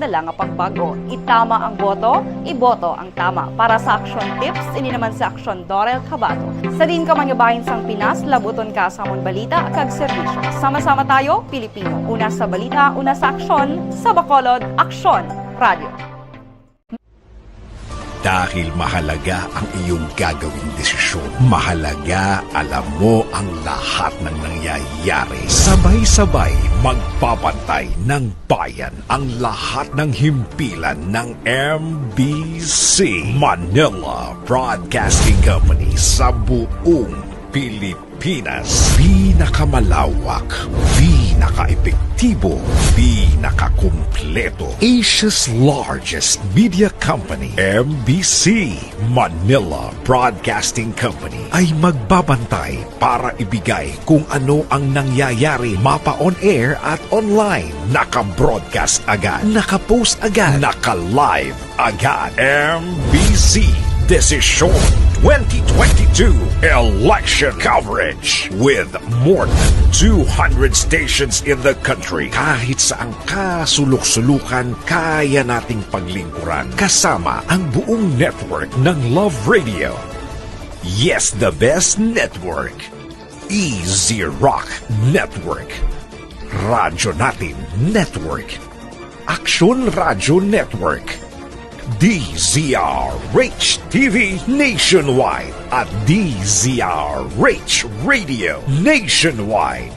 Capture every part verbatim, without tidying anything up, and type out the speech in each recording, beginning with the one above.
Dala nga pagbago. Itama ang boto, iboto ang tama. Para sa Aksyon Tips, ini naman si Aksyon Dorel Cabato. Sa diin ka man nga bahin sang Pinas, labuton ka sa amon balita kag serbisyo. Sama-sama tayo, Pilipino. Una sa balita, una sa aksyon, sa Bacolod, Aksyon Radio. Dahil mahalaga ang iyong gagawing desisyon, mahalaga alam mo ang lahat ng nangyayari. Sabay-sabay magbabantay ng bayan ang lahat ng himpilan ng M B C, Manila Broadcasting Company, sa buong Pilipinas. Pinakamalawak, pinakaepektibo, pinakakumpleto. Asia's largest media company, M B C, Manila Broadcasting Company, ay magbabantay para ibigay kung ano ang nangyayari, mapa on air at online. Naka-broadcast agad, naka-post agad, naka-live agad. M B C Desisyon twenty twenty-two Election Coverage with more than two hundred stations in the country. Kahit saan ka sulok-sulukan, kaya nating paglingkuran. Kasama ang buong network ng Love Radio. Yes, the best network. Easy Rock Network. Radyo Natin Network. Aksyon Radio Network. D Z R H T V nationwide at D Z R H Radio nationwide.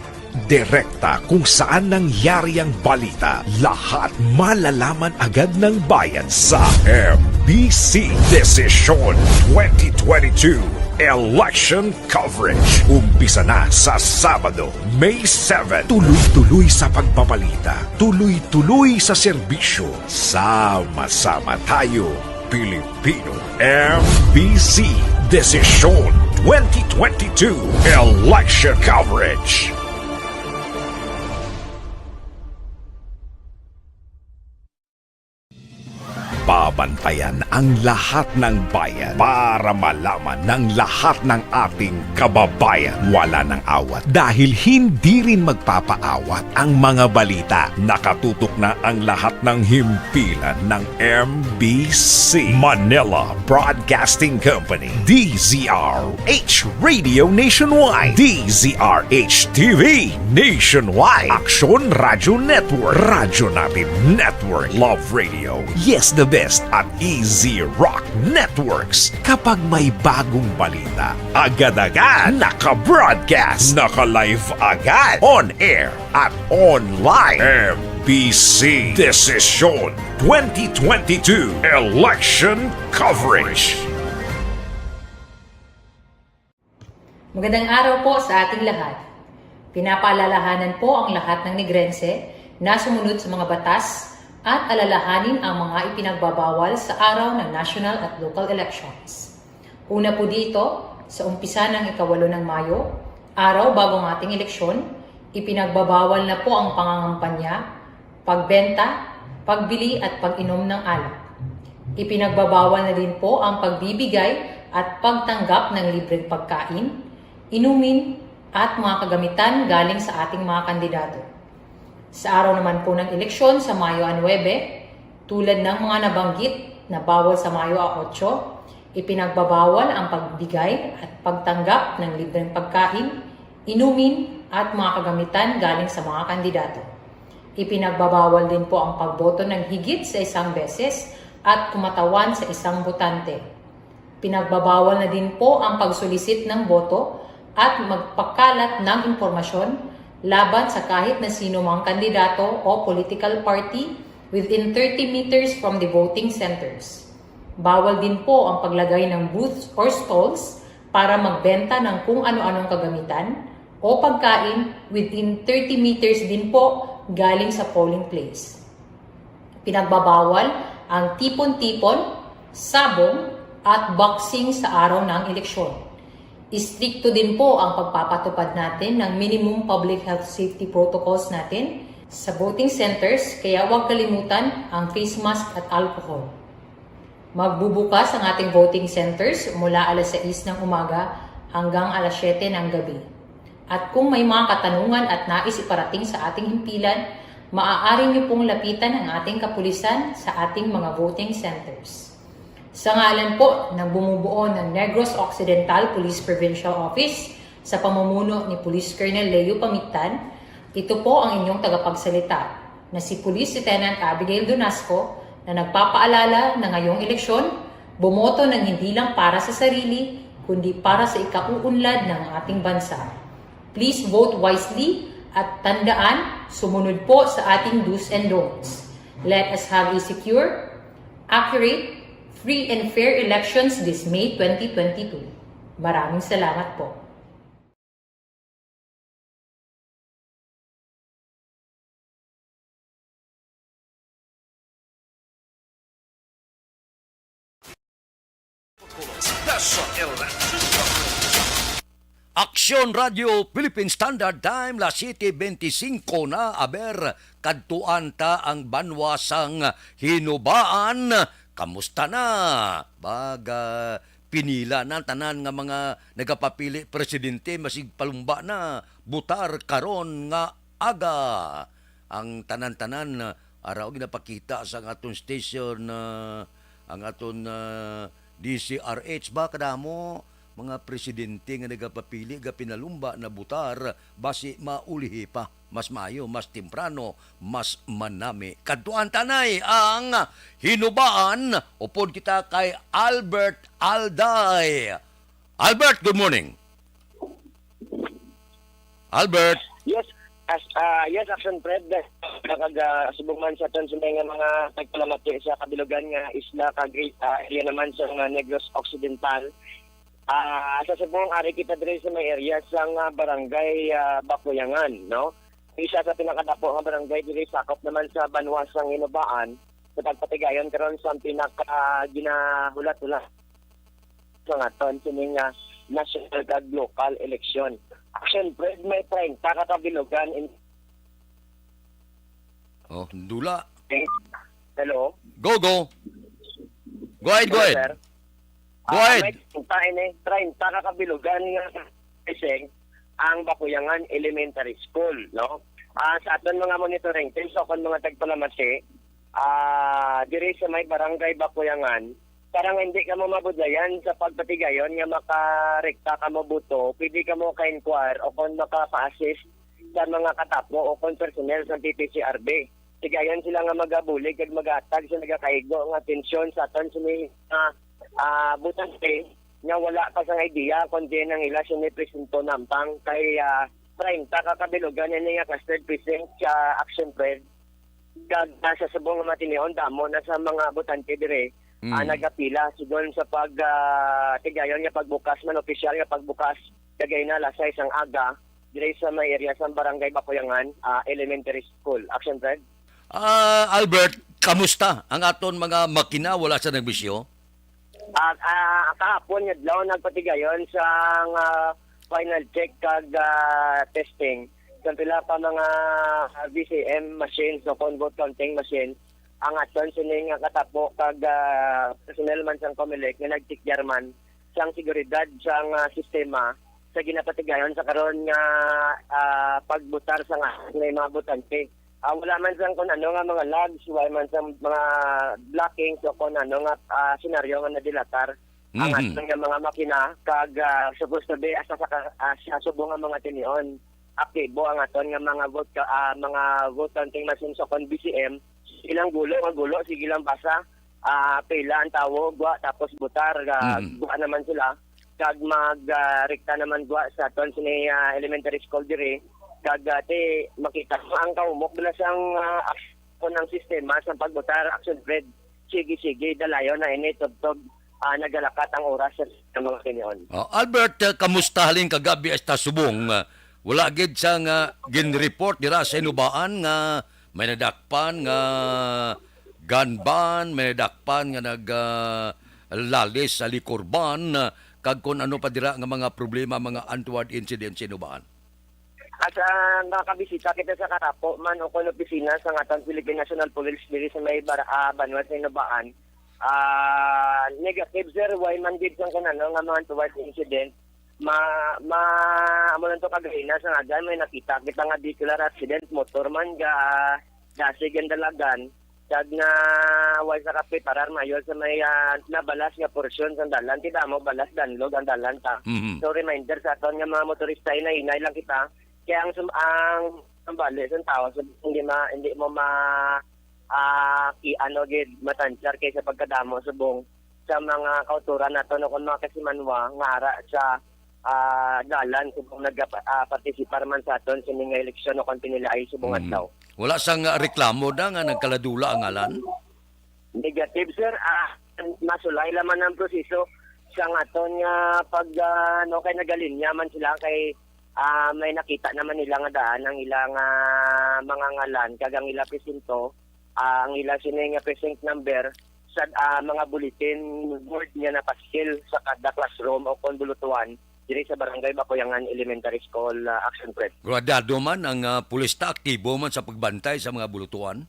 Direkta kung saan nangyari ang balita, lahat malalaman agad ng bayan sa M B C Desisyon twenty twenty-two Election Coverage. Umpisa na sa Sabado, May seven. Tuloy-tuloy sa pagbabalita, tuloy-tuloy sa serbisyo. Sama-sama tayo, Pilipino. M B C Desisyon twenty twenty-two Election Coverage. Babantayan ang lahat ng bayan para malaman ng lahat ng ating kababayan. Wala nang awat dahil hindi rin magpapaawat ang mga balita. Nakatutok na ang lahat ng himpilan ng M B C, Manila Broadcasting Company, D Z R H Radio Nationwide, D Z R H T V Nationwide, Aksyon Radio Network, Radyo Natin Network, Love Radio, Yes the Best, at Easy Rock Networks. Kapag may bagong balita, agad-agad naka-broadcast, naka-live agad, on air at online. M B C Desisyon twenty twenty-two Election Coverage. Magandang araw po sa ating lahat. Pinapaalalahanan po ang lahat ng Negrense na sumunod sa mga batas at alalahanin ang mga ipinagbabawal sa araw ng national at local elections. Una po dito, sa umpisa ng ikawalo ng Mayo, araw bago ang ating eleksyon, ipinagbabawal na po ang pangangampanya, pagbenta, pagbili at pag-inom ng alak. Ipinagbabawal na din po ang pagbibigay at pagtanggap ng libreng pagkain, inumin, at mga kagamitan galing sa ating mga kandidato. Sa araw naman po ng eleksyon sa Mayo a nuebe, tulad ng mga nabanggit na bawal sa Mayo a otso, ipinagbabawal ang pagbigay at pagtanggap ng libreng pagkain, inumin, at mga kagamitan galing sa mga kandidato. Ipinagbabawal din po ang pagboto ng higit sa isang beses at kumatawan sa isang botante. Pinagbabawal na din po ang pagsulisit ng boto at magpakalat ng impormasyon laban sa kahit na sino mang kandidato o political party within thirty meters from the voting centers. Bawal din po ang paglagay ng booths or stalls para magbenta ng kung ano-anong kagamitan o pagkain within thirty meters din po galing sa polling place. Pinagbabawal ang tipon-tipon, sabong, at boxing sa araw ng eleksyon. Istrikto din po ang pagpapatupad natin ng minimum public health safety protocols natin sa voting centers, kaya huwag kalimutan ang face mask at alcohol. Magbubukas ang ating voting centers mula alas sais ng umaga hanggang alas siyete ng gabi. At kung may mga katanungan at nais iparating sa ating himpilan, Maaari niyo pong lapitan ang ating kapulisan sa ating mga voting centers. Sa ngalan po ng bumubuo ng Negros Occidental Police Provincial Office, sa pamumuno ni Police Colonel Leo Pamictan, ito po ang inyong tagapagsalita na si Police Lieutenant Abigail Donasco na nagpapaalala na ngayong eleksyon, bumoto ng hindi lang para sa sarili, kundi para sa ikauunlad ng ating bansa. Please vote wisely at tandaan, sumunod po sa ating do's and don'ts. Let us have a secure, accurate, free and fair elections this May twenty twenty-two. Maraming salamat po. Aksyon Radio Philippine Standard Time, las siete veinticinco na, aber, kadtuan ta ang banwa sang Hinubaan. Kamusta na? Baga, pinila na ang tanan nga mga nagapapili presidente, masig palumba na, butar karon nga aga. Ang tanan-tanan, ah, araw ginapakita sa ang aton station, ah, ang aton, ah, D C R H ba kadamo mga presidente nga nagapapili, gapinalumba na butar, basi maulihi pa. Mas maayo, mas temprano, mas manami. Kadtuan ta anay ang Hinubaan, upod kita kay Albert Alday. Albert, good morning. Albert. Yes, as ah, yes, Action Fred, nakag ah, subong man sa aton sa mga mga nagpalamati sa kabilugan nga isla kag ah, area naman sa mga Negros Occidental. Ah, sa subong ari kita diri sa may area sa nga barangay ah, Bakuyangan, no? Isa sa pinakadapo nga barangay diri sakop naman sa banwa sa Hinubaan sa pagpatigayon karon sa pinaka ginahulat-hulat sa aton sini nga national kag local election. Action Fred, may treinta ka kabilugan in Oh, dula. Hello? Go, go. Go ahead, go Hello, ahead. Sir? Go Ah, ahead. May treinta ini, treinta ka kabilugan nga missing ang Bakuyangan Elementary School, no? Ah, sa aton mga monitoring teams o kon mga tagpalamati, ah, diri sa may barangay Bakuyangan, para nga hindi kamo mabudlayan sa pagpatigayon nga makarekta kamo boto, pwede kamo ka-inquire o kon makapa-assist sa mga katapo o kon personnel sa P P C R B. Tigayon sila nga magabulig kag maghatag sa nagakaigo nga atensyon sa aton sini nga ah, butante nga wala pa sang idea kon diin ang ila sini presinto nampang kay ah, treinta ka kabilugan ini nga clustered precinct sa Action Fred. Kag ah, sa subong nga mga tinion, damo na sa mga butante diri ah, Mm. nagapila sugon sa pag ah, tigayon nga pagbukas man, opisyal nga pagbukas kagay na alas sais sang aga diri sa may area sa Barangay Bakuyangan ah, Elementary School. Action Fred. Ah, Albert, kamusta ang aton mga makina, wala sa nagbisyo? Ah, ah, kahapon nga adlaw nagpatigayon sa ah, final check kag ah, testing sa pila pa mga V C M machines o kon vote counting machines ang aton sini nga katapo kag ah, personnel man sang Comelec nga nagtikyar man sang seguridad sang ah, sistema sa ginapatigayon sa karon nga ah, pagbutar sa nga may mga butante. Ah, wala man sang kun ano nga mga lags, wala man sang mga blockings o kun ano nga ah, senaryo nga nadilatar ang Mhm. aton nga mga makina kag ah, supposed to be asa sa ka- ah, sa subong nga mga tinion aktibo ang aton nga mga vote ka- ah, mga vote counting machines o kon V C M. Ilang gulo nga gulo, sige lang basa, ah, pila ang tawo gwa, tapos butar, ah, Mhm. gwa naman sila kag mag ah, rekta naman gwa sa aton sini ah, elementary school diri. Kag ah, ti makita mo ang kahumok bala sang ah, aksyon ng sistema sa pagbutar, Action Fred. Sige-sige, dalayon na ini tubtob ah, nagalakat ang oras sa mga tinion. Oh, Albert, uh, kamusta halin kagabi hasta subong? Uh, wala gid sang uh, gin-report dira sa Hinubaan nga may nadakpan nga gun ban, may nadakpan nga nag uh, lalis sa liquor ban, uh, kag kun ano pa dira nga mga problema, mga untoward incidents sa Hinubaan. At ah, nakabisita kita sa katapo man o kon opisina sa aton Philippine National Police diri sa may bar, ah, banwa sa Hinubaan. Ah, negative, sir, way man gid sang kun ano nga mga untoward incident. Ma, ma, amo lang to kagahina sa nga may nakita kita nga vehicular accident, motor man ga dasig ang dalagan, kag nga way sa kape parar mayor sa may, ah, nabalas nga porsyon sang dalan, ti damo balas danlog ang dalan ta. Mhm. So, reminder sa aton nga mga motorista, hinay-hinay lang kita. Kaya ang sum-, ang, ang bali sa tao, so, hindi ma-, hindi mo ma-, ah, ki-, ano, gid, matansyar kay sa pagkadamo subong sa mga kauturan nato, no, kung mga kasimanwa nga ara sa, ah, dalan subong nag-, ah, partisipar man sa aton sini nga eleksyon o kung pinilaay subong Mm. adlaw. Wala sang, ah, reklamo da nga nagkaladula ang ngalan? Negative, sir. Ah, masulay lamang ang proseso sa aton nga pag, ah, ano, kay nagalinya man sila kay, ah, may nakita naman nila nga daan ang ilang, ah, mga ngalan kag ang ila presinto, ah, ang ila sini nga precinct number sa, ah, mga bulletin board nga napaskil sa kada classroom o kon bulutuan diri sa Barangay Bakuyangan Elementary School, ah, Action Fred. Gradado man ang, ah, pulis ta, aktibo man sa pagbantay sa mga bulutuan?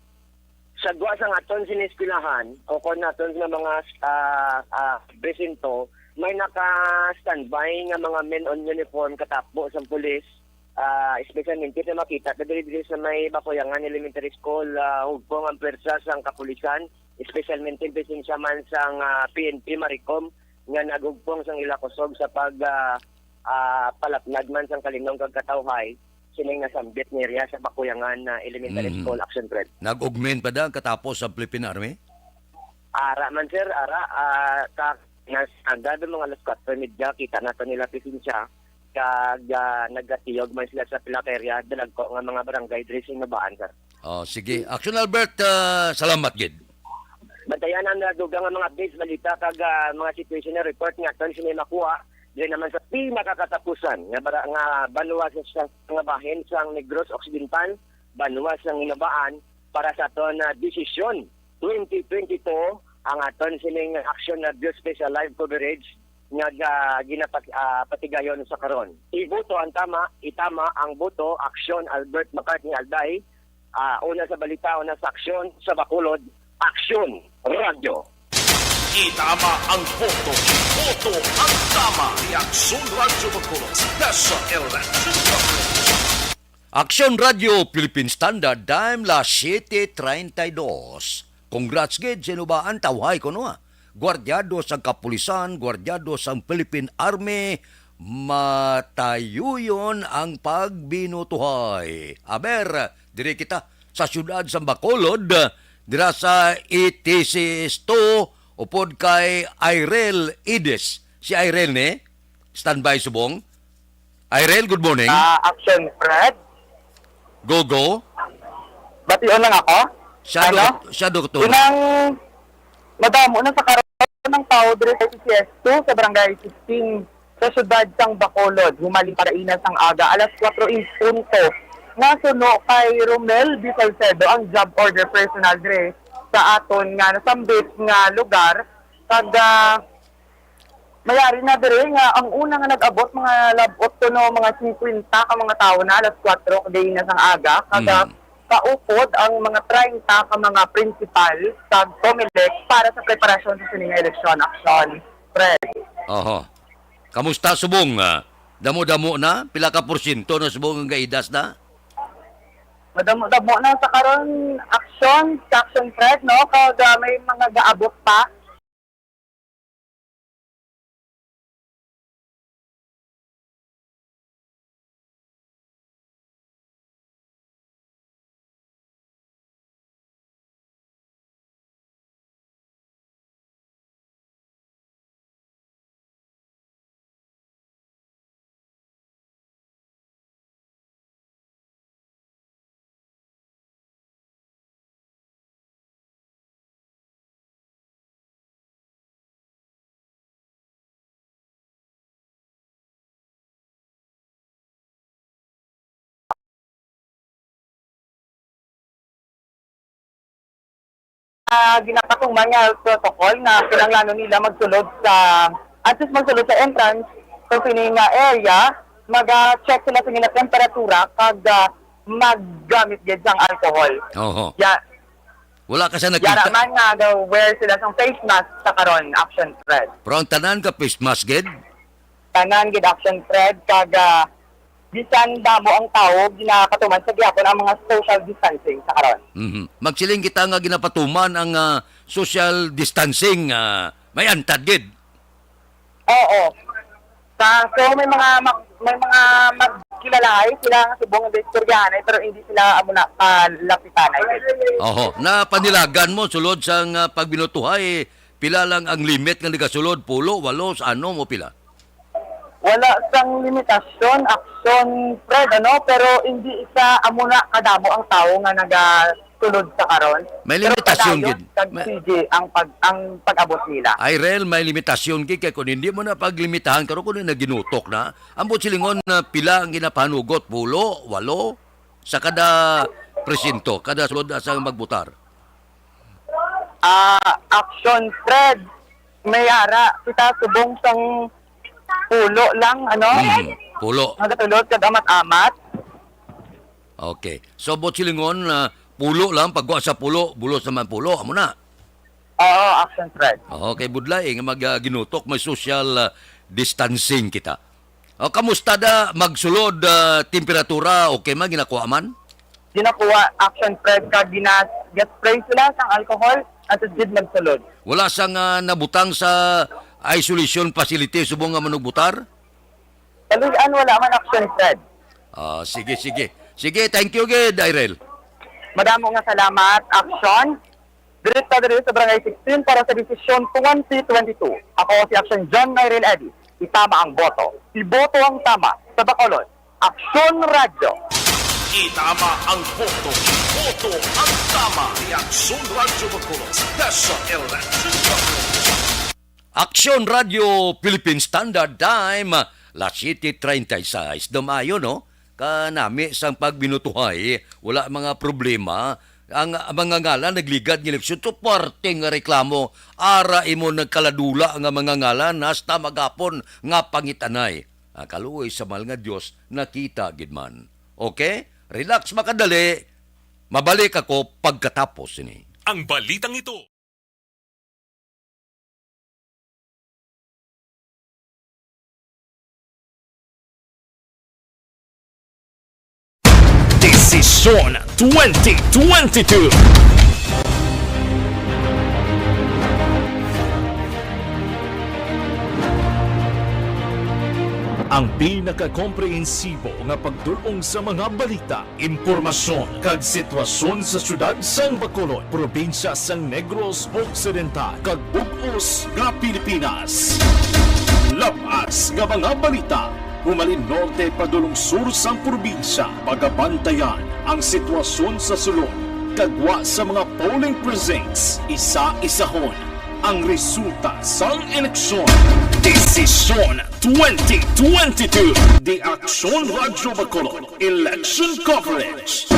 Sa gwa sang aton sini eskwelahan, o kon aton nga mga, ah, ah, presinto, may naka-standby nga mga men on uniform katapo sang pulis, ah, espesyalmente na makita ta diri, diri sa may Bakuyangan Elementary School, ah, hugpong ang pwersa sang kapulisan, espesyalmente presensya man sang, ah, P N P Maricom nga naghugpong sang ila kusog sa pag, ah, ah, palapnag man sang kalinong kag katawhay sining nasambit nga area sa Bakuyangan, ah, Elementary Mhm. School, Action Fred. Nag-augment pa da katapos sa Philippine Army? Ara man, sir, ara, ah, ka, nas-, agad ang mga alas kwatro y medya, kita nato nila presensya, kag, ah, nagatiyog man sila sa pila ka area, dalagko nga mga barangay diri sa Hinabaan, sir. Oh, sige. Action Albert, ah, salamat gid. Bantayan ang nadugang nga mga updates, balita, kag, ah, mga situational report nga aton sini makuha diri naman sa pinakakatapusan nga bara-, nga banwa sa, sa nga bahin sang Negros Occidental, banwa sang Hinabaan, para sa aton, ah, desisyon twenty twenty-two, ang aton sining Action Radio Special Live Coverage nga ga-, ginapat-, ah, patigayon sa karon. Iboto ang tama, itama ang boto, Aksyon Albert McCartney Alday, ah, una sa balita, una sa aksyon, sa Bacolod, Aksyon Radyo. Itama ang boto, iboto ang tama ni Aksyon Radyo Bacolod, Dasha L F. Aksyon Radyo Philippine Standard Time, las siete treinta y dos. Congrats gid sa Hinabaan, tawhay kuno, ah. Gwardyado sang kapulisan, gwardyado sang Philippine Army, matayuyon ang pagbinutuhay. Aber, diri kita sa siyudad sang Bacolod, dira sa E T C S two, upod kay Irel Ides. Si Irel ni? Standby subong. Irel, good morning. Ah, Action Fred. Go, go. Bation lang ako. Siya, Ano? Dok-, siya, Doktor. Inang madamo na sa karon ang tao diri sa E T C S two sa Barangay sixteen sa siyudad sang Bacolod. Human pa kaina sang aga, alas kuwatro in punto, nasuno kay Romel B. Salcedo ang job order personnel diri sa aton nga nasambit nga lugar. Kag, ah, mayari na diri nga ang una nga nag-abot, mga labot kuno mga singkwenta ka mga tawo na, alas kuwatro kagaina sang aga, kag, ah, Mm. kaupod ang mga treinta ka mga principal kag Comelec para sa preparasyon sa sini nga eleksyon, Action Fred. Oho. Kamusta subong? Ah, damo-damo na? Pila ka porsyento na subong ang gaidas na? Madamo-damo na sa karon, Action, sa Action Fred, no? Kag, ah, may mga gaabot pa. Ah, ginapatuman nga health protocol nga kinahanglanon nila magsulod sa, antes magsulod sa entrance sa sini nga area, maga-check sila sa ilang temperatura kag, ah, maggamit gid sang alcohol. Oho. Ya-, Wala ka sa yara nakita? Man nga ga-wear sila sang face mask sa karon, Action Fred. Pero ang tanan ka face mask gid? Tanan gid, Action Fred, kag, ah, bisan damo ang tawo, ginapatuman sa gihapon ang mga social distancing sa karon. Mhm. Magsiling kita nga ginapatuman ang, ah, social distancing, ah, may antad gid. Oo. Sa, so may mga mag-, may mga magkilalahay sila nga subong nga istoryahanay, pero hindi sila amo na kalapitanay. Oho, napanilagan mo sulod sang, ah, pagbinutuhay, pila lang ang limit nga nagasulod? Pulo, walo, sa ano mo pila? Wala sang limitasyon, action, Fred, ano, pero hindi isa amo na kadamo ang tawo nga nagasulod sa karon. May Pero limitasyon padayon gid. Kag May sige ang pag-, ang pag-abot nila. Ay, real, may limitasyon gid kay kung hindi mo na paglimitahan karon, kung na ginutok na, ang buot silingon na pila ang ginapanugot, pulo, walo, sa kada presinto, kada sulod na sang magbutar. Ah, action, Fred. May ara kita subong sang pulo lang, ano? Mm, pulo. Magatulod kag amat-amat. Okay. So, buot silingon, ah, pulo lang, pagwa sa pulo, bulos naman pulo, amo na. Oo, action, Fred. Oo, kay budlay, eh, nga mag, ah, ginutok, may social, ah, distancing kita. O, kamusta da magsulod, ah, temperatura? Okay man, ginakuha man? Ginakuha, action, Fred, kag gina-, ga-spray sila sang alcohol, at gid magsulod. Wala sang, ah, nabutang sa isolation facility subong nga manugbutar? Balian, wala man, action, Fred. Ah, sige, sige. Sige, thank you gid, Irel. Madamo nga salamat, action. Direct ta diri sa Barangay sixteen para sa desisyon twenty twenty-two. Ako si Action John Myril Eddy. Itama ang boto. Iboto ang tama sa Bacolod. Action Radyo. Itama ang boto. Boto ang tama. Reaksyon Radyo Bacolod. Special Election Coverage. Aksyon Radyo Philippine Standard Time, las siete treinta y seis de Mayo, no? Kanami sang pagbinutuhay, wala mga problema. Ang mga ngalan nagligad nga eleksyon, to parte nga reklamo. Ara imo nagkaladula nga mga ngalan, hasta maghapon nga pangitanay. Ang kaluoy sa mahal nga Dios nakita gid man. Okay? Relax, makadali. Mabalik ako pagkatapos ini. Ang balitang ito. Desisyon twenty twenty-two. Ang pinakakomprehensibo nga pagdul-ong sa mga balita, impormasyon, kag sitwasyon sa siyudad sang Bacolod, probinsya sang Negros Occidental, kag bug-os nga Pilipinas. Labas nga mga balita, humalin norte padulong sur sang probinsya, pagabantayan ang sitwasyon sa sulod, kag gwa sa mga polling precincts, isa-isahon ang resulta sang eleksyon. Desisyon twenty twenty-two. The Action Radyo Bacolod Election Coverage.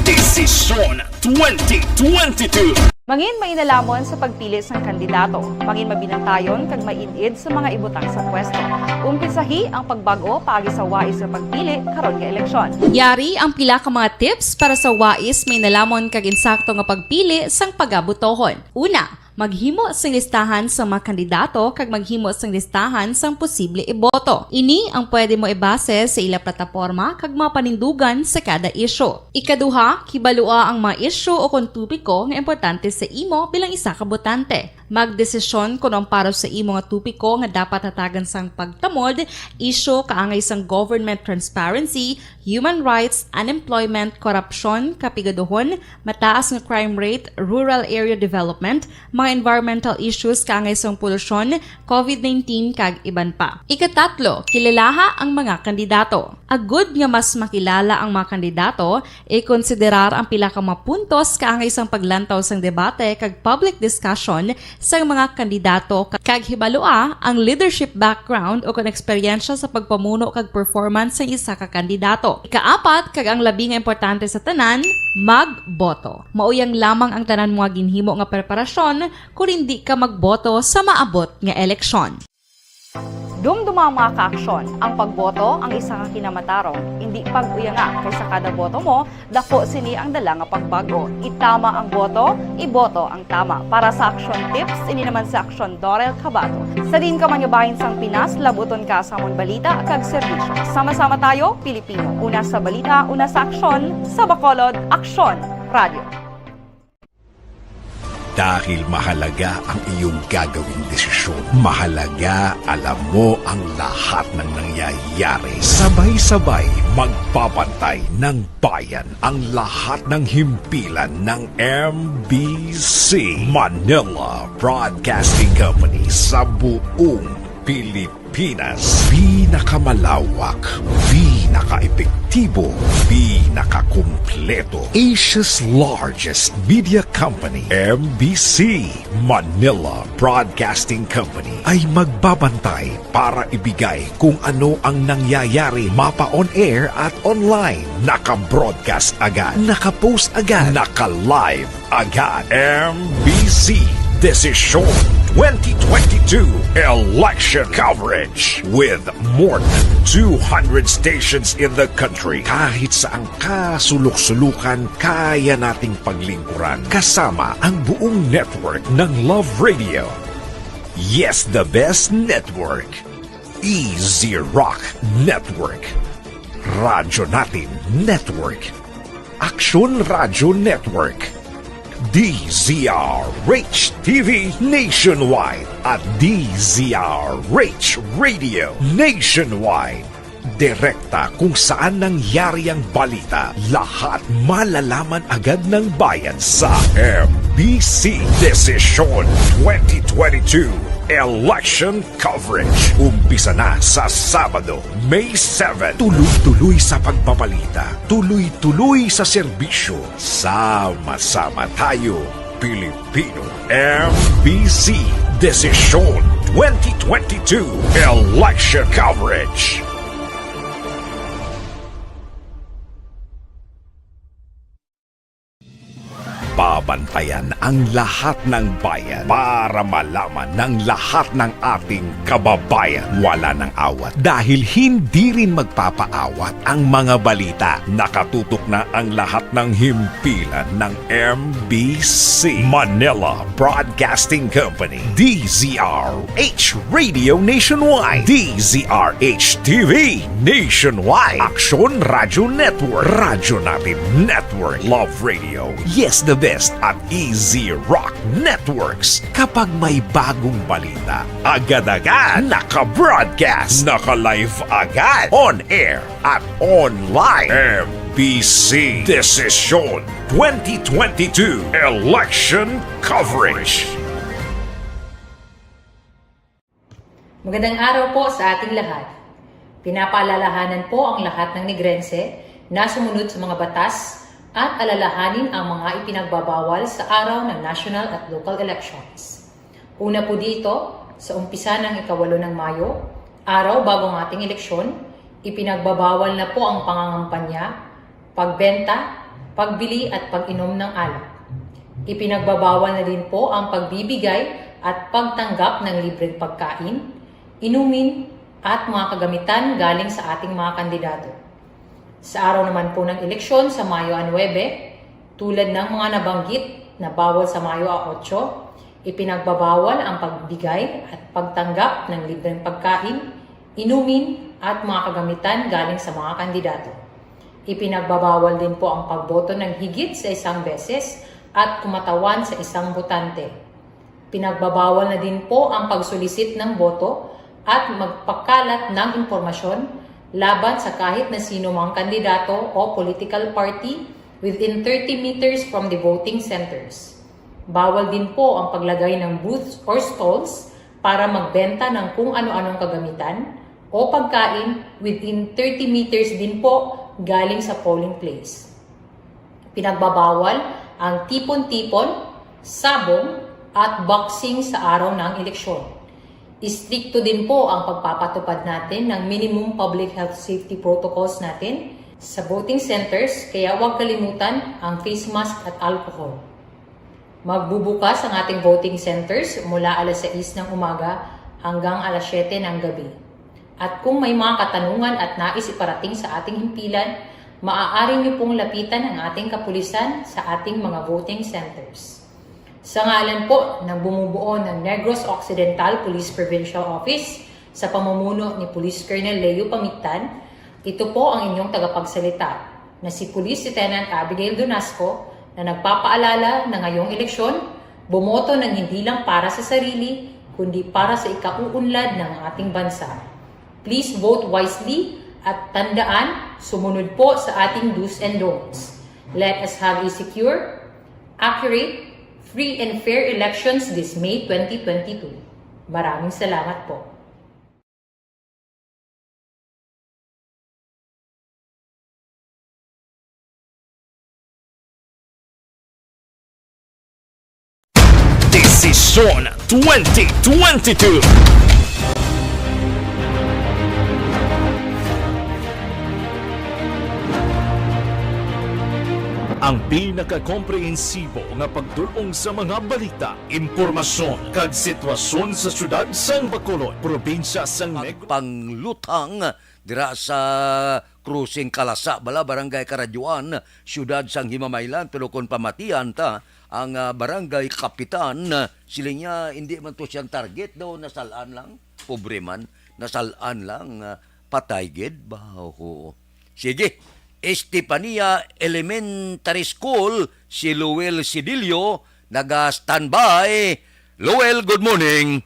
Desisyon twenty twenty-two. Mangin mainalomon sa pagpili sang kandidato. Mangin mabinantayon kag maid-id sa mga ibutang sa pwesto. Umpisahi ang pagbag-o paagi sa wais nga pagpili karon nga eleksyon. Yari ang pila ka mga tips para sa wais, mainalomon kag insakto nga pagpili sang pagabotohon. Una, maghimo sing listahan sa mga kandidato kag maghimo sing listahan sang posible iboto. Ini ang pwede mo ibase sa ila plataporma kag mga panindugan sa kada isyu. Ikaduha, kibalua ang mga isyu o kon topiko nga importante sa imo bilang isa ka botante. Magdesisyon kon ang para sa imo nga topiko nga dapat hatagan sang pagtamod, isyu kaangay sang government transparency, human rights, unemployment, korupsyon, kapigaduhon, mataas nga crime rate, rural area development, mga environmental issues kaangay sang polusyon, covid nineteen, kag iban pa. Ikatatlo, kilalaha ang mga kandidato. Agud nga mas makilala ang mga kandidato, ikonsiderar ang pila ka mga puntos kaangay sang paglantaw sang debate kag public discussion sang mga kandidato, kag hibalua ang leadership background o kon eksperyensya sa pagpamuno kag performance sang isa ka kandidato. Ikaapat, kag ang labi nga importante sa tanan, magboto. Mauyang lamang ang tanan mo nga ginhimo nga preparasyon kon indi ka magboto sa maabot nga eleksyon. Dumduma ang mga kaaksyon, ang pagboto ang isa ka kinamatarong. Indi pag-uyanga, kay sa kada boto mo, daku sini ang dala nga pagbago. Itama ang boto, iboto ang tama. Para sa Aksyon Tips, ini naman si Aksyon Dorel Cabato. Sa diin ka man nga bahin sang Pinas, labuton ka sa amon balita kag serbisyo. Sama-sama tayo, Pilipino. Una sa balita, una sa aksyon, sa Bacolod, Aksyon Radio. Dahil mahalaga ang iyong gagawing desisyon, mahalaga alam mo ang lahat ng nangyayari. Sabay-sabay magbabantay ng bayan ang lahat ng himpilan ng M B C, Manila Broadcasting Company, sa buong Pilipinas. Pinakamalawak, pinakaepektibo, pinakakumpleto, Asia's largest media company, M B C, Manila Broadcasting Company, ay magbabantay para ibigay kung ano ang nangyayari, mapa on air at online. Naka-broadcast agad, naka-post agad, naka-live agad. M B C Desisyon twenty twenty-two Election Coverage with more than two hundred stations in the country. Kahit saan ka sulok-sulukan, kaya nating paglingkuran. Kasama ang buong network ng Love Radio. Yes, the best network. Easy Rock Network. Radyo Natin Network. Aksyon Radyo Network. D Z R H T V nationwide at D Z R H Radio nationwide. Direkta kung saan nangyari ang balita, lahat malalaman agad ng bayan sa M B C Desisyon twenty twenty-two Election Coverage. Umpisa na sa Sabado, May seven. Tuloy-tuloy sa pagbabalita, tuloy-tuloy sa serbisyo. Sama-sama tayo, Pilipino. M B C Desisyon twenty twenty-two Election Coverage. Babantayan ang lahat ng bayan para malaman ng lahat ng ating kababayan. Wala nang awat dahil hindi rin magpapaawat ang mga balita. Nakatutok na ang lahat ng himpilan ng M B C Manila Broadcasting Company, D Z R H Radio Nationwide, D Z R H T V Nationwide, Aksyon Radyo Network, Radyo Natin Network, Love Radio, Yes the Best, at Easy Rock Networks. Kapag may bagong balita, agad-agad naka-broadcast, naka-live agad, on air at online. M B C Desisyon twenty twenty-two Election Coverage. Magandang araw po sa ating lahat. Pinapaalalahanan po ang lahat ng Negrense na sumunod sa mga batas at alalahanin ang mga ipinagbabawal sa araw ng national at local elections. Una po dito, sa umpisa ng ikawalo ng Mayo, araw bago ang ating eleksyon, ipinagbabawal na po ang pangangampanya, pagbenta, pagbili at pag-inom ng alak. Ipinagbabawal na din po ang pagbibigay at pagtanggap ng libreng pagkain, inumin, at mga kagamitan galing sa ating mga kandidato. Sa araw naman po ng eleksyon sa Mayo a nuebe, tulad ng mga nabanggit na bawal sa Mayo a otso, ipinagbabawal ang pagbigay at pagtanggap ng libreng pagkain, inumin, at mga kagamitan galing sa mga kandidato. Ipinagbabawal din po ang pagboto ng higit sa isang beses at kumatawan sa isang botante. Pinagbabawal na din po ang pagsulisit ng boto at magpakalat ng impormasyon laban sa kahit na sino mang kandidato o political party within thirty meters from the voting centers. Bawal din po ang paglagay ng booths or stalls para magbenta ng kung ano-anong kagamitan o pagkain within thirty meters din po galing sa polling place. Pinagbabawal ang tipon-tipon, sabong, at boxing sa araw ng eleksyon. Istrikto din po ang pagpapatupad natin ng minimum public health safety protocols natin sa voting centers, kaya huwag kalimutan ang face mask at alcohol. Magbubukas ang ating voting centers mula alas sais ng umaga hanggang alas siyete ng gabi. At kung may mga katanungan at nais iparating sa ating himpilan, maaari niyo pong lapitan ang ating kapulisan sa ating mga voting centers. Sa ngalan po ng bumubuo ng Negros Occidental Police Provincial Office, sa pamumuno ni Police Colonel Leo Pamigtan, ito po ang inyong tagapagsalita na si Police Lieutenant Abigail Donasco, na nagpapaalala na ngayong eleksyon, bumoto ng hindi lang para sa sarili, kundi para sa ikauunlad ng ating bansa. Please vote wisely at tandaan, sumunod po sa ating do's and don'ts. Let us have a secure, accurate, free and fair elections this May twenty twenty-two. Maraming salamat po. Desisyon twenty twenty-two. Ang pinakakomprehensibo nga pagdul-ong sa mga balita, impormasyon, kag sitwasyon sa siyudad sang Bacolod, probinsya sang Negros. Panglutang dira sa Crossing Kalasa bala, Barangay Karadyoan, siyudad sang Himamaylan, pero kon pamatian ta ang, ah, barangay kapitan, ah, siling niya, hindi man to siyang target daw, nasal-an lang, pobre man, nasal-an lang, ah, patay gid ba? Oo. Sige, Estefania Elementary School, si Luel Sidilio, naga-standby. Luel, good morning.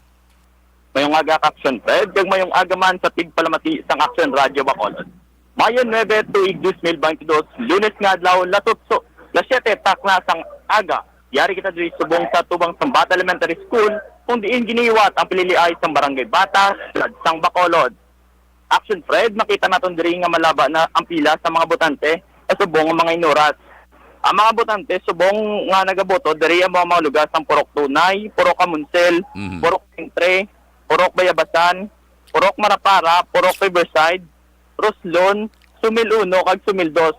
Mayong aga, Action Fred, kag mayong aga man sa tigpalamati sang Action Radio Bacolod. Mayo nuebe, tuig dos mil baynte dos, Lunes nga adlaw, las otso, las siyete takna sang aga. Yari kita diri subong sa tubang sang Bata Elementary School, kung diin ginihiwat ang pililiay sang Barangay Bata, siyudad sang Bacolod. Action Fred, makita naton diri nga malaba na ang pila sa mga botante sa subong nga mga inuras. Ang mga botante subong nga nagaboto diri amo ang mga lugar sang Purok Tunay, Purok Amoncil, Mhm. Purok Centre, Purok Bayabasan, Purok Marapara, Purok Riverside, Roslon, Sumil Uno, kag Sumil Dos.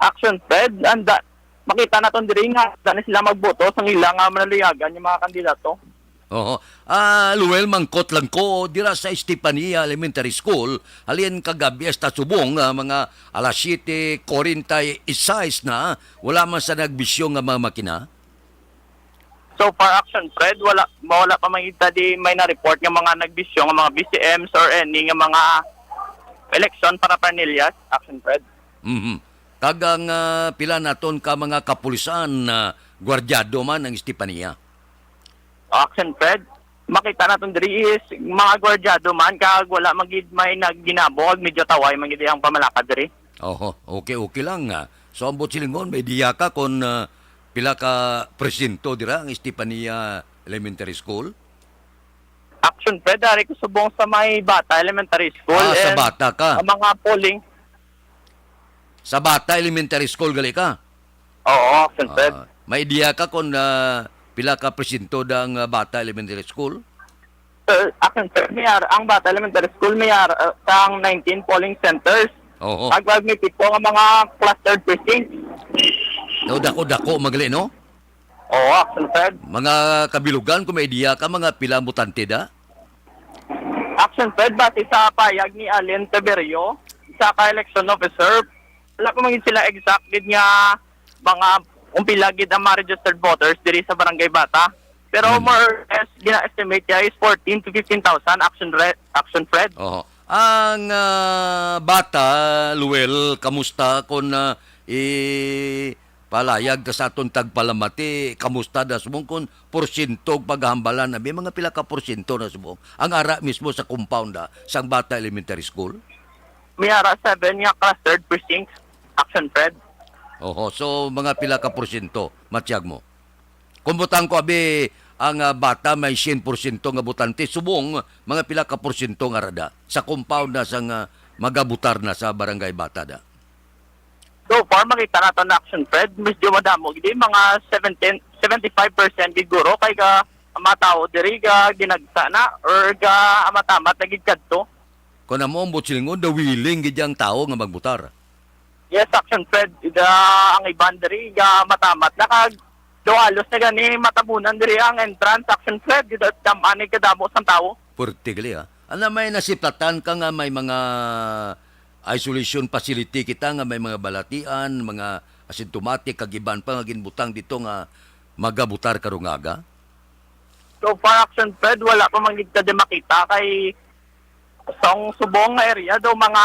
Action Fred, anda, makita naton diri nga anda na sila magboto sang ila nga manaluyagan, yung mga kandidato. Oo. Ah, Luel, mangkot lang ko, dira sa Estefania Elementary School, halin kagabi hasta subong, ah, mga alas siyete kuwarenta y seis na, wala man sa nagbisyo nga mga makina? So far, Action Fred, wala, wala pa man kita di may na-report nga mga nagbisyo nga mga B C Ms or any nga mga election paraphernalia, Action Fred. Mhm. Kag ang, ah, pila naton ka mga kapulisan, ah, gwardyado man ang Estefania? Action Fred, makita naton diri is mga gwardyado man kag wala man gid may nagginabo kag medyo taway man gid ang pamalakad diri. Oho, okay, okay lang, ah. So, ang buot silingon, may ideya ka kon, ah, pila ka presinto dira ang Estefania Elementary School? Action Fred, ari ko subong sa may Bata Elementary School. Ah, sa and Bata ka. Ang mga polling. Sa Bata Elementary School gali ka? Oo, Action Fred. Ah, may ideya ka kon, ah, pila ka presinto da ang, ah, Bata Elementary School? Uh, Action Fred, may ar-, ang Bata Elementary School may ar-, uh, sang nineteen polling centers. Oo. Kag may pito nga mga clustered precincts. Daw dako-dako man gali, no? Oo, Action Fred. Mga kabilugan, kung may ideya ka, mga pila ang botante da? Action Fred, base sa payag ni Allen Teverio, isa ka election officer, wala pa man gid sila exact gid nga mga kung pila gid ang mga registered voters diri sa Barangay Bata. Pero Hmm. more or less, gina-estimate niya is fourteen to fifteen thousand, Action Re-, Action Fred. Oho. Ang, ah, Bata, Luel, kamusta kon, ah, i-, palayag ta sa aton tagpalamati, kamusta da subong kon porsyento og paghambalan, abi, mga pila ka porsyento na subong ang ara mismo sa compound, ah, sang Bata Elementary School? May ara seven nga clustered precincts, Action Fred. Oho, so mga pila ka porsyento, matyag mo? Kung butang ko, abi, ang, ah, Bata may syen porsyento nga botante, subong mga pila ka porsyento nga ara da sa compound na sang, ah, magabotar na sa Barangay Bata da? So far, makita nato na, Action Fred, medyo madamo gid, mga seventeen, seventy-five percent gid guro, kay ga, ang mga tawo diri ga ginagsa na or ga amatamat na gid kadto. Kon amo ang buot silingon, the willing gid ang tawo nga magbotar. Yes, Action Fred, ida ang iban diri ga amatamat na kag do halos na gani matabunan diri ang entrance, Action Fred, ida dam-an ni kadamo sang tawo. Pwerte gali, ah. Ana, may nasiplatan ka nga may mga isolation facility kita nga may mga balatian, mga asymptomatic, kag iban pa nga ginbutang dito nga magabutar karong aga? So far, Action Fred, wala pa man gid ka di makita kay sa subong nga area daw mga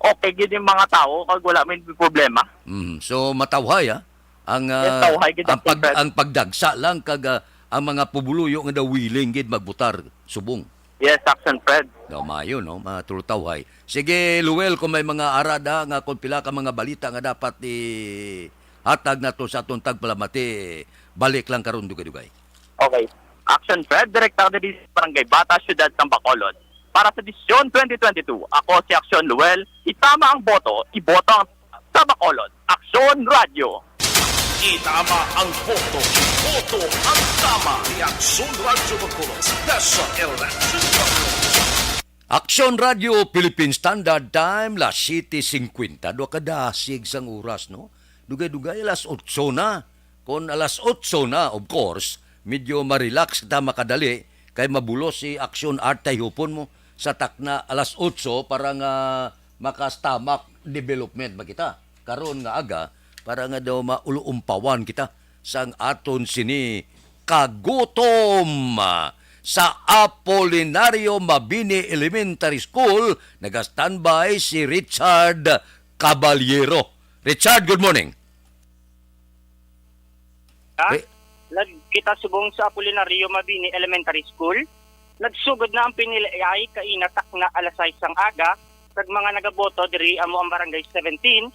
okay gid yung mga tao kag wala may problema. Mm, so matawhay, ah, ang, Yes, ah, tawhay gid ang ang pag-, ang pagdagsa lang kag, ah, ang mga pumuluyo nga daw willing gid magbutar subong. Yes, Action Fred. No, maayo, no? Mga true tawhay. Sige, Luel, kung may mga arada nga kung pila ka mga balita nga dapat ihatag nato sa atong tagpalamati, balik lang karon dugay-dugay. Okay. Action Fred, direkta diri sa Barangay Bata, Siyudad sang Bacolod. Para sa edisyon twenty twenty-two, ako si Action Luel. Itama ang boto, iboto ang sa Bacolod. Action Radio. Itama ang boto, iboto ang tama. Reaksyon Radyo Bacolod, Special Election Coverage. Action Radio Philippine Standard Time, las siete cincuenta. Dua ka dasig sang oras, no? Dugay-dugay, alas otso na. Kon alas otso na, of course, medyo ma-relax kita, makadali, kay mabulos si Action Art, tayhupon mo sa takna alas otso para nga maka-stomach development ba kita karon nga aga, para nga daw mauluumpawan kita sang aton sini kagutom sa Apolinario Mabini Elementary School. Naga-standby si Richard Caballero. Richard, good morning. Ha? Eh. Nagkita subong sa Apolinario Mabini Elementary School. Nagsugod na ang piniliay kaina takna alas sais sang aga, kag mga nagaboto diri amo ang Barangay seventeen,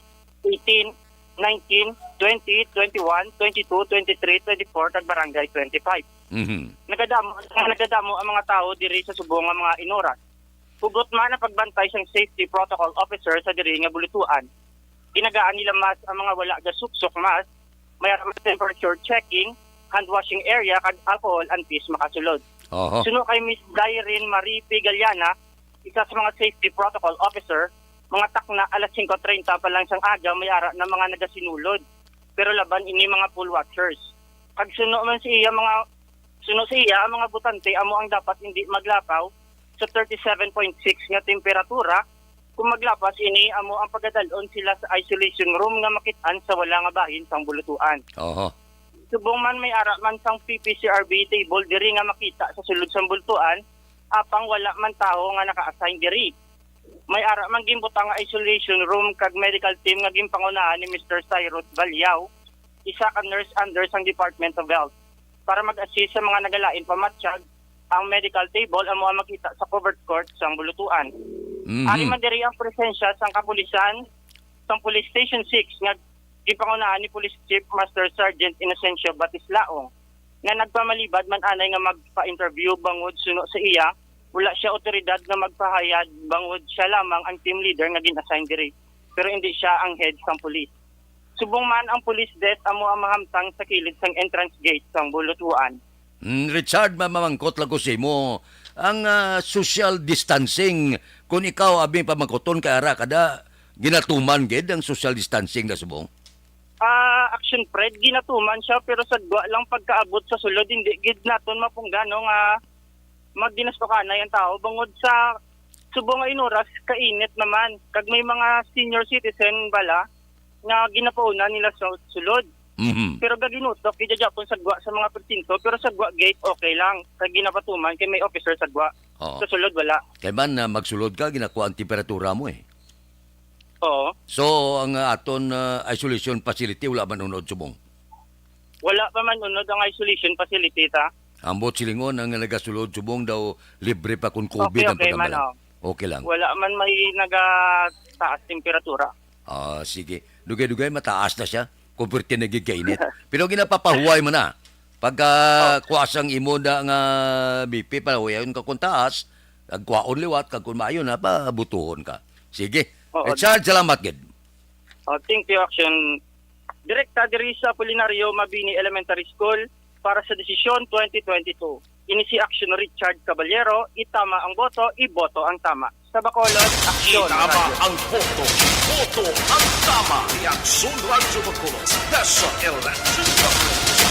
eighteen, nineteen, twenty, twenty-one, twenty-two, twenty-three, twenty-four, kag Barangay twenty-five. Mhm. Nagadamo, nagadamo ang mga tawo diri sa subong nga mga inuras. Hugot man ang pagbantay sang safety protocol officer sa diri nga bulutuan. Ginagaan nila mask ang mga wala gasuksok mask, may ara man temperature checking, hand washing area, kag alcohol and face makasulod. Oho. Suno kay Miss Dyrene Marie P. Galiana, isa sa mga safety protocol officer, mga takna alas singko treinta pa lang sang aga may ara na mga nagasinulod. Pero laban ini mga poll watchers. Kag suno man sa iya mga, suno sa iya, ang mga botante amo ang dapat hindi maglakaw sa thirty-seven point six nga temperatura. Kung maglapas ini, amo ang pagadalon sila sa isolation room nga makit-an sa wala nga bahin sang bulutuan. Oho. Subong man may ara man sang P P C R B table diri nga makita sa sulod sang bulutuan, apang wala man tawo nga naka-assign diri. May ara man ginbutang nga isolation room kag medical team nga ginpangunahan ni Mister Cyrus Balyao, isa ka nurse under sang Department of Health. Para mag-assist sa mga nagalain pamatsyag, ang medical table amo ang makita sa covered court sang bulutuan. Mhm. Ari man diri ang presensya sang kapulisan sang Police Station six nga ginpangunahan ni Police Chief Master Sergeant Inocencio Batislaong, nga nagpamalibad man anay nga magpa-interview bangod suno sa iya, wala sia awtoridad nga magpahayad bangod sia lamang ang team leader nga gin-assign diri, pero indi sia ang head sang pulis. Subong man ang police desk amo ang mahamtang sa kilid sang entrance gate sang bulutuan. Mm, Richard, mamamangkot lang ko sa imo. Ang, ah, social distancing, kung ikaw abi pamangkuton kay ara ka da, ginatuman gid ang social distancing na subong? Ah, Action Fred, ginatuman siya, pero sa gwa lang pagkaabot sa sulod, hindi gid naton mapunggano nga magdinastukanay ang tao bangod sa subong nga inuras, kainit naman. Kag may mga senior citizen bala nga ginapauna nila sa sulod. Mhm. Pero gaginutok gid gyapon sa gwa sa mga presinto, pero sa gwa gate okay lang. Kag ginapatuman kay may officer sa gwa. Oo. Sa sulod, wala. Kay man, ah, magsulod ka, ginakuha ang temperatura mo eh. Oo. So, ang, ah, aton, ah, isolation facility, wala man unod subong? Wala pa man unod ang isolation facility ta. Ambot silingon ang nagasulod subong daw libre pa kung COVID Okay, ang okay man, pagdala. Oh. Okay lang. Wala man may nagataas temperatura. Ah, sige. Dugay-dugay mataas na siya. Kung perti na gid kainit. Pero ginapapahuway mo na. Pagka Oh. kuha sang imo na nga B P, pahuwayon ka kung taas, agkuhaon liwat, kag kung maayo na, pabutuhon ka. Sige. Oo. Richard, salamat gid. Oh, thank you, Action. Direkta diri sa Apolinario Mabini Elementary School para sa Desisyon twenty twenty-two. Ini si Action Richard Caballero, itama ang boto, iboto ang tama. Sa Bacolod, Action Itama Radio. Ang boto, iboto ang tama. Reaksyon Radyo Bacolod, Special Election Coverage.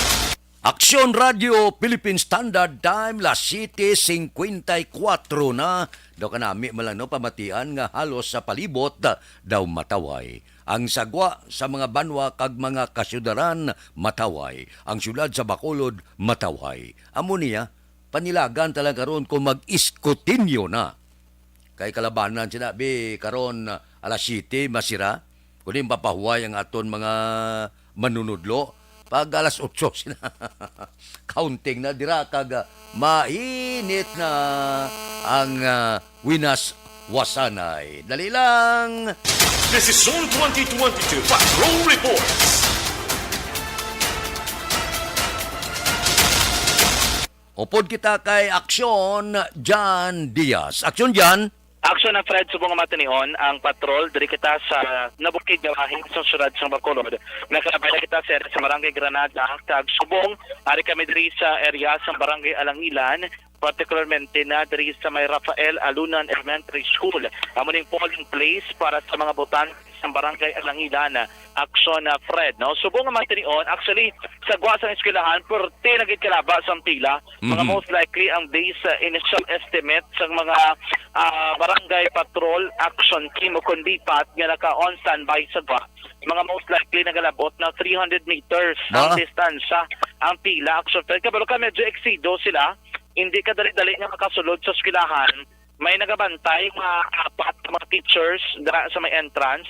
Aksyon Radio Philippine Standard Time, las siete cincuenta y cuatro na. Daw kanami man lang, no, pamatian nga halos sa palibot, ah, daw matawhay. Ang sagwa sa mga banwa kag mga kasyudaran matawhay. Ang syudad sa Bacolod matawhay. Amo niya, panilagan ta lang karon kung mag-iskutinyo na. Kay kalabanan sila, bi, karon, alas siyete, masira. Kundi mapahuway ang aton mga manunudlo. Pag alas otso sila, counting na dira, kag, ah, mainit na ang, ah, winas wasanay. Dali lang! This is Zone twenty twenty-two Patrol Reports. Upod kita kay Aksyon Jan Diaz. Aksyon Jan. Aksyon na, Fred, subong nga matinion ang patrol. Diri kita sa nabukid nga bahin sa siyudad sang Bacolod. Nakalabay na kita sa, sa Barangay Granada, kag subong, ari kami diri sa area sa Barangay Alangilan, particularmente na diri sa may Rafael Alunan Elementary School. Amo ning polling place para sa mga botante sa Barangay Alangilan, Aksyon na, Fred, no? Subong nga matinion, actually, sagwa sang eskwelahan, perte na gid kalaba sang pila. Mga Mhm. most likely ang base sa initial estimate sang mga, ah, barangay patrol action team o kon BPAT nga naka-on standby sagwa. Mga most likely nagalabot na three hundred meters ang Ba? distansya, ang pila, Aksyon, Fred. Kabalo ka, medyo eksido sila. Hindi ka dali-dali nga makasulod sa eskwelahan. May nagabantay nga apat ka mga teachers dira sa may entrance.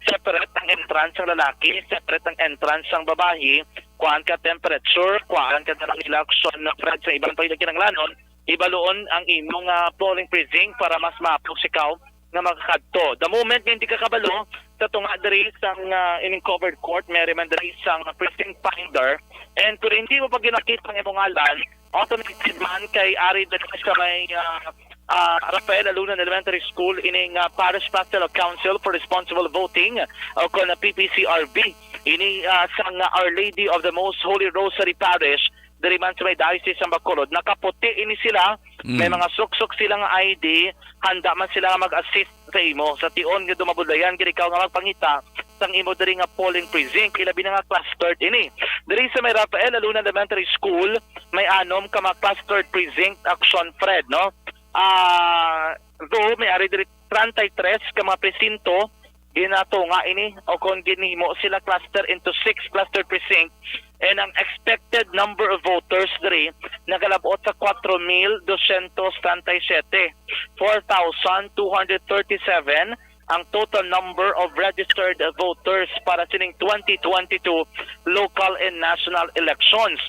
Separate ang entrance sang lalaki, separate ang entrance sang babayi. Kuhaan ka temperature, kuhaan ka na lang nila, Aksyon na, Fred, sa iban pa gid kinahanglanon. Ibaluon ang imong, ah, polling precinct para mas mahapos ikaw nga makakadto. The moment nga hindi ka kabalo sa tunga diri sang, ah, ining covered court, may man diri sang precinct finder. And kung hindi mo pa ginakita ang imong ngalan, automated man kay ari diri sa may, ah, ah, Rafael Alunan Elementary School ining, ah, Parish Pastoral Council for Responsible Voting o kon P P C R V. Ini, ah, sang, ah, Our Lady of the Most Holy Rosary Parish diri man sa may Diocese sang Bacolod. Nakaputi ini sila. Mm. May mga suksok sila nga I D. Handa man sila nga mag-assist sa imo. Sa tion nga dumabudlayan gid ikaw nga magpangita sang imo diri nga polling precinct, ilabi na nga clustered ini. Diri sa may Rafael Alunan Elementary School, may anom ka mga clustered precinct, Aksyon, Fred, no? Ah, though may ari diri treinta y tres ka mga presinto, ginatunga ini o kon ginhimo sila cluster into six cluster precinct, and ang expected number of voters diri nagalabot sa kwatro mil dosyentos treinta y siyete, four thousand two hundred thirty-seven ang total number of registered voters para sining twenty twenty-two local and national elections.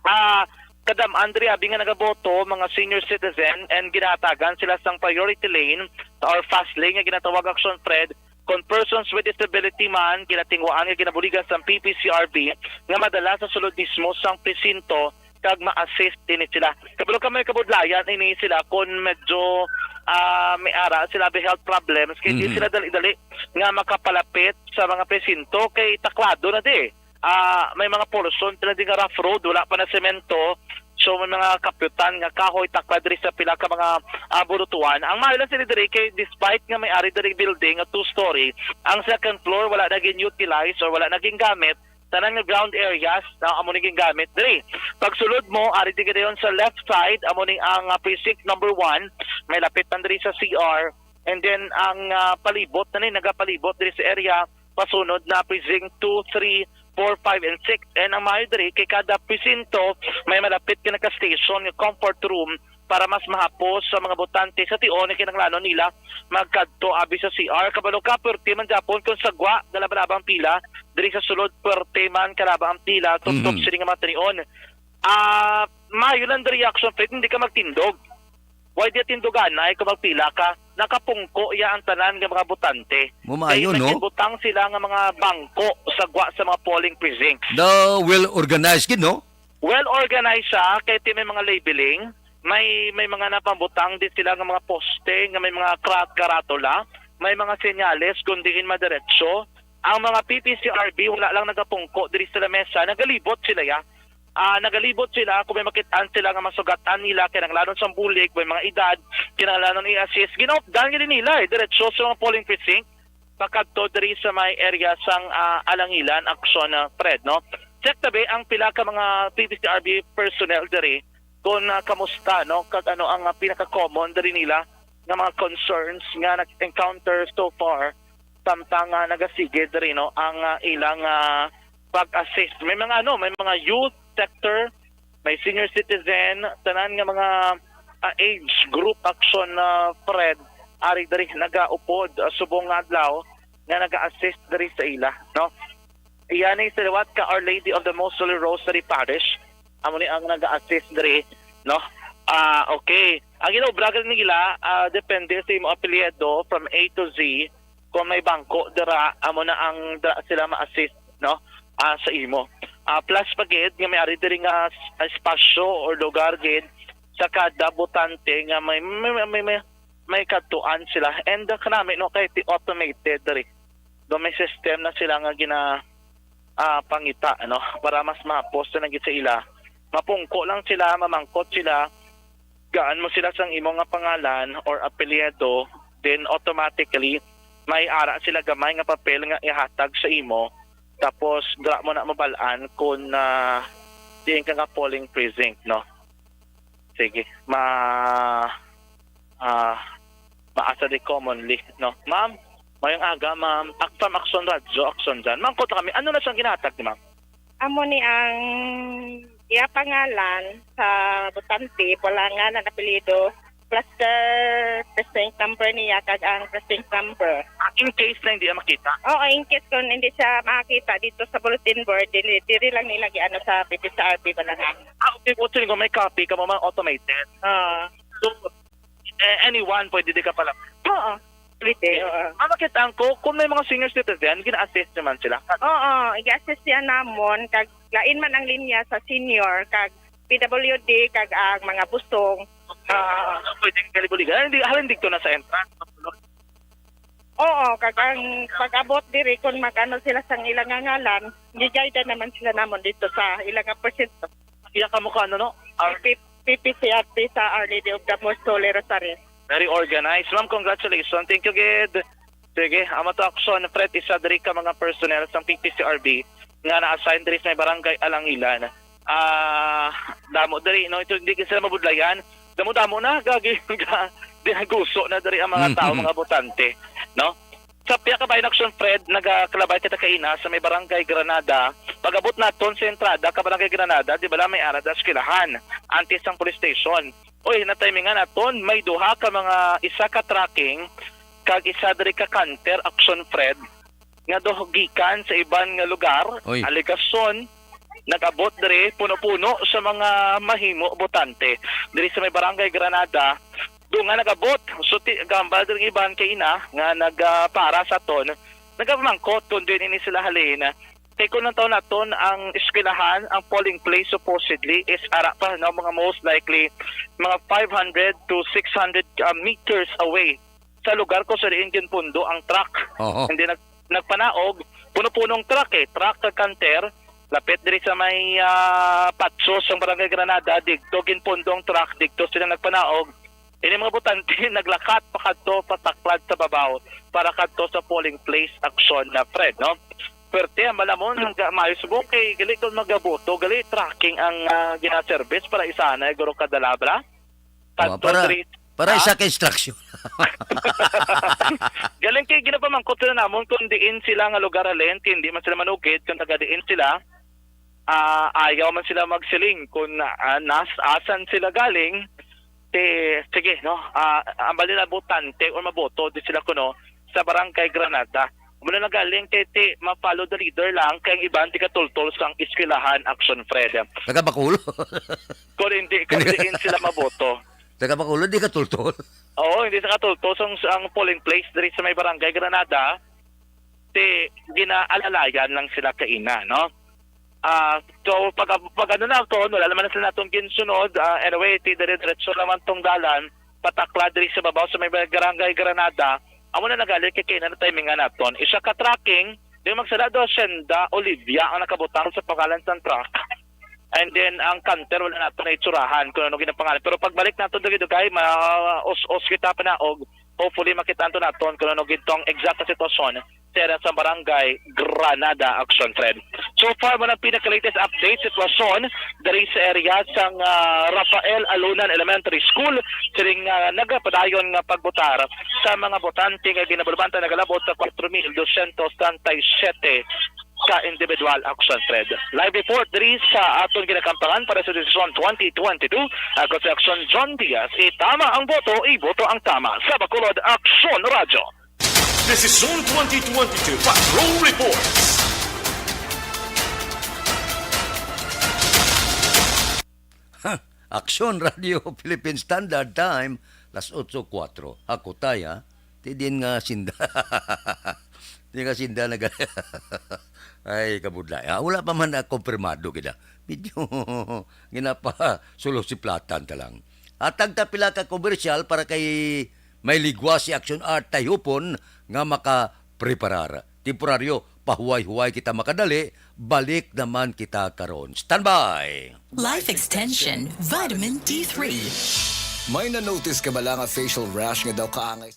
Ah, kadam-an diri abi nga nagaboto, mga senior citizen, and ginahatagan sila sang priority lane or fast lane nga ginatawag, Aksyon, Fred, kon persons with disability man, ginatinguhaan nga ginabuligan sang P P C R V nga madala sa sulod mismo sang presinto kag ma-assist ini sila. Kabalo ka, may kabudlayan ini sila kon medyo, ah, may ara sila abi health problems, kay di Mhm. sila dali-dali nga makapalapit sa mga presinto kay taklado na di. Ah, may mga portion sila di nga rough road, wala pa na semento. So, may mga kapyutan nga kahoy takla diri sa pila ka mga, ah, bulutuan. Ang maayo lang sila diri kay despite nga may ari diri building nga two-story, ang second floor wala na gin-utilize or wala na gingamit. Tanan nga ground areas na amo ni gingamit diri. Pagsulod mo, ari di gadayon sa left side, amo ni ang, ah, precinct number one. May lapit man diri sa C R. And then, ang, ah, palibot na ni, nagapalibot diri sa area, pasunod na precinct two, three, four, five, and six. And ang maayo diri, kay kada presinto, may malapit ka naka-station nga comfort room para mas mahapos sa mga botante sa tion nga kinahanglanon nila magkadto abi sa C R. Kabalo ka, pwerte man gyapon kung sagwa, galabalaba ang pila, diri sa sulod, pwerte man kalaba ang pila, tubtob Mhm. sini nga mga tinion. Ah, maayo lang diri, Aksyon, Fred, hindi ka magtindog. Why di tinduganay kung magpila ka? Nakapungko ya ang tanan nga mga botante. Mumayo, Kay no? Naginbutang sila nga mga bangko sagwa sa mga polling precincts. The well organized gid, no? Well organized siya, kay ti may mga labeling, may, may mga napambutang din sila nga mga poste nga may mga kra-, karatula, may mga senyales kung diin madiretso. Ang mga P P C R V wala lang nagapungko diri sa lamesa, nagalibot sila ya. Ah, nagalibot sila kung may makit-an sila nga masugatan nila, kinahanglanon sang bulig, may mga edad, kinahanglanon i-assist. Ginaupdan gid nila, eh, diretso sa mga polling precinct, pakadto diri sa may area sang, ah, Alangilan, Aksyon, ah, Fred, no? Check tabi ang pila ka mga P P C R B personnel diri kung, ah, kamusta, no? Kag ano ang, ah, pinaka-common diri nila nga mga concerns nga nag-encounter so far samtang, ah, nagasige diri, no, ang, ah, ilang, ah, pag-assist. May mga, ano, may mga youth sector, may senior citizen, tanan nga mga, ah, age group action, ah, Fred, ari diri nagaupod, ah, subong nga adlaw nga naga-assist diri sa ila, no? Iya ni sa liwat ka Our Lady of the Most Holy Rosary Parish. Amo ni ang naga-assist diri, no? Ah, okay. Ang ginaobragan nila, ah, depende sa imo apelyido from A to Z. Kung may bangko dira, amo na ang dira sila ma-assist, no? Ah, sa imo. Ah, plus pa gid nga may ari diri nga s-, espasyo or lugar gid sa kada botante nga may, may, may, may, may kadtuan sila. And, ah, kanami, no, kay ti automated diri. Do may system na sila nga gina, ah, pangita, ano, para mas mahapos na gid sa ila. Mapungko lang sila, mamangkot sila, gaan mo sila sang imo nga pangalan or apelyido, then automatically may ara sila gamay nga papel nga ihatag sa imo. Tapos dira mo na mabal-an kung, ah, diin ka nga polling precinct, no? Sige, ma, ah, maasa di commonly, no? Ma'am, mayong aga, ma'am. Ak-, from Action Radyo, Action Jan. Mangkot lang kami, ano na siyang ginahatag ni ma'am? Amo ni ang iya pangalan sa botante, wala nga na apelyido, plus the precinct number niya kag ang precinct number. Ah, in case na hindi na makita? Oo, in case kung hindi siya makakita dito sa bulletin board, dili, diri lang nila giano sa P P C R B, wala nga. Ah, okay po, sir, kung may copy ka mo, mga automated. Oo. So, eh, anyone pwede di ka pala. Oo. Pwede, oo. Ah, makita ko, kung may mga senior citizen, gina-assist naman sila. Oo, i-assist siya namon, kag lain man ang linya sa senior, kag P W D, kag ang mga busong. Ah. Pwede kalibuligan. Hindi, halin dito na sa entrance. Oo, kag ang pag-abot diri, kung magano sila sang ilang nga ngalan, gigayda naman sila namon dito sa ilang nga porsyento. Iya ka mo ka, ano, no? Our P P C R P sa Our Lady of the Most Holy Rosary. Very organized. Ma'am, congratulations. Thank you, gid. Sige, amo to, Action Fred, isa diri ka mga personnel sang P P C R B nga na-assign diri sa may barangay Alangilan. Ah, damo diri, no? Ito, hindi sila mabudlayan. Damo-damo na, gagi, ga-, dinaguso na diri ang mga tao, mga botante, no? Sa pihak ka Bayan Action, Fred, nagakalabay kita kaina sa may Barangay Granada. Pag-abot naton sa entrada ka Barangay Granada, di bala may ara da eskwelahan, antes sang police station. Uy, natimingan naton, may duha ka mga, isa ka trucking, kag isa diri ka canter, Action, Fred, nga daw gikan sa iban nga lugar. Oy. Alegasyon, nag-abot diri puno-puno sa mga mahimo botante diri sa may Barangay Granada. Do nga nag-abot, so ti-, gambal diri ang iban kaina nga nagapara sa aton, nagapamangkot kung diin ini sila halin. Kay kung ang taon naton ang eskwelahan, ang polling place supposedly is ara pa, no, mga most likely mga five hundred to six hundred, ah, meters away sa lugar ko sa diin ginpundo ang truck. Oho. Hindi nag-, nagpanaog, puno-punong truck eh, truck kag canter, lapit diri sa may, ah, patso sang Barangay Granada, digto ginpundo ang truck, digto sila nagpanaog. Ini mga botante naglakat pa kadto, pataklad sa babaw para kadto sa polling place, Action na, Fred, no? Perte ang malamon, hangga maayo subong kay gali kon magaboto, gali trucking ang, ah, ginaservice para isa na guro kadala, bala. Oh, kadto para, diri, para ha? Isa ka instruction. Galing kay ginapamangkot sila namon kung diin sila nga lugar halin, kay hindi man sila manugid kung taga diin sila. Ah, ayaw man sila magsiling kung, ah, nas-, asan sila galing. Ti, sige, no? Ah, ang bali na botante or maboto di sila kuno sa Barangay Granada. Muna nagaling kay ti ma-follow the leader lang kay ang iban di katultol sang eskwelahan, Action, Fred. Taga Bacolod. Kung hindi, kung diin sila maboto. Taga Bacolod, di katultol. Oo, hindi sa katultol sang, ang polling place diri sa may Barangay Granada. Ti ginaalalayan lang sila kaina, no? Ah, so, pag, pag ano na to, wala naman na sila natong ginsunod. Ah, anyway, ti dire-diretso naman tong dalan, patakla diri sa babaw sa may Barangay Granada. Amo na nagali kay kaina na timingan naton. Isa ka trucking, di magsala do, Hacienda Olivia ang nakabutang sa pangalan sa truck. And then, ang canter, wala nato na itsurahan kung ano ginapangalan. Pero pagbalik nato, dugay-dugay, ma-os-os kita pa na, og hopefully, makita nato naton kung ano gid tong exact na sitwasyon sa area sa Barangay Granada, Action Fred. So far, mo nang pinaka-latest update sitwasyon diri sa area sang, ah, Rafael Alunan Elementary School. Sining, ah, nagapadayon nga pagbotar sa mga botante nga ginabulbanta nagalabot sa kwatro mil dosyentos treinta y siete ka individual, Action Fred. Live report diri sa aton ginakampangan para sa desisyon twenty twenty-two. Ako si Action John Diaz. Itama ang boto, iboto ang tama. Sa Bacolod, Action Radyo. Desisyon twenty twenty-two Patrol Reports. Ha, Aksyon Radio Philippine Standard Time, las otso kuwatro. Ako tay, ha? Ti din nga sinda. Di nga sinda nag- Ay, kabudlay. Ah, wala pa man na kompirmado kita. Medyo ginapa sulo si platan ta lang. At tagta pila ka komersyal para kay may ligwa si Action Art Tayupon nga makapreparar. Temporaryo, pahuway-huway kita makadali, balik naman kita karon. Standby! Life Extension, Vitamin D three. May na-notice ka bala nga facial rash nga daw kaangay?